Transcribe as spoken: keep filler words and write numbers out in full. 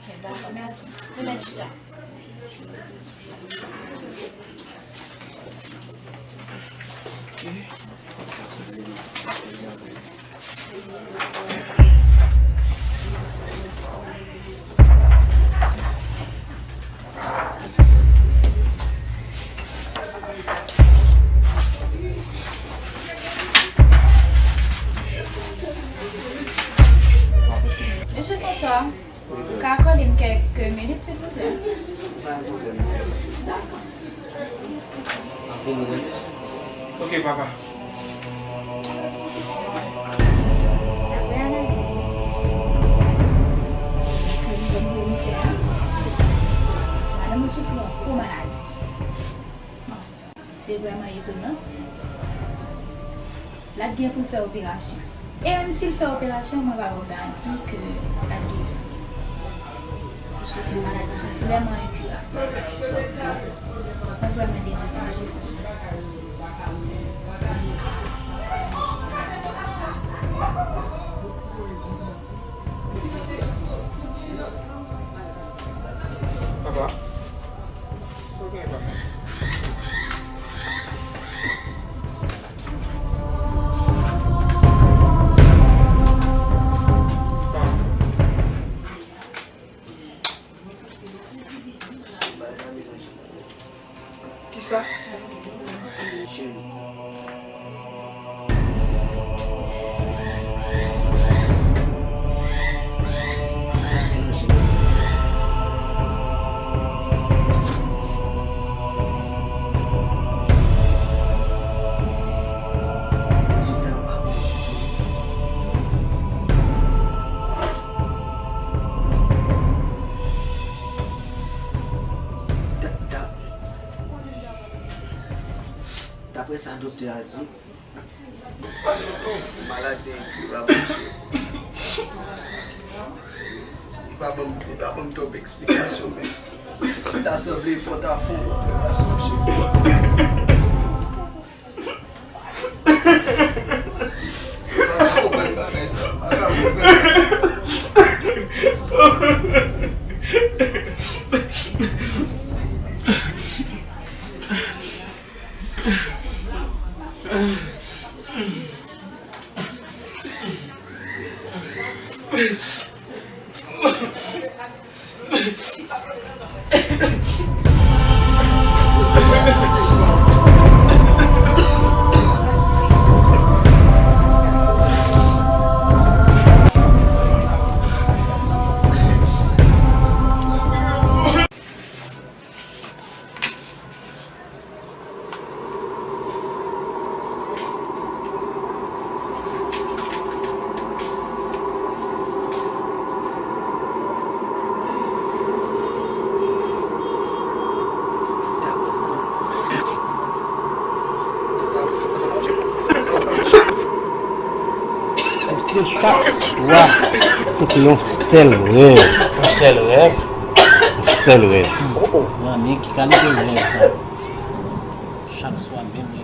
Ok, dakò, mèsi. Nou mèt chita. Mesye François, ou ka akòde m kèk minit, silvouplè? Dakò. Ok, papa. Daprè analiz ke nou sot vin fè a, madanm ou soufri yon gwo maladi. Bon, se vrèman etonan. L ap gen pou l fè operasyon. E menm si l fè operasyon, mwen pa ba w garanti ke l ap geri. Paske se yon maladi ki vrèman enkirab. Mwen vrèman dezole, mesye François. Papa, sa w genyen, papa? Kisa? Rezilta yo pa bon ditou. Da-, da-, daprè sa doktè a di, maladi enkirab, mesye. Li pa ban m, li pa ban m twòp eksplikasyon, men ta sanble fò ta fè yon operasyon, mesye. Mwen pa ka konprann bagay sa. Mwen pa ka konprann bagay sa. Paske chak swa, se te yon sèl rèv. Yon sèl rèv? Yon sèl rèv. Oh, oh. Nan men ki kalite rèv sa? Chak swa, menm lè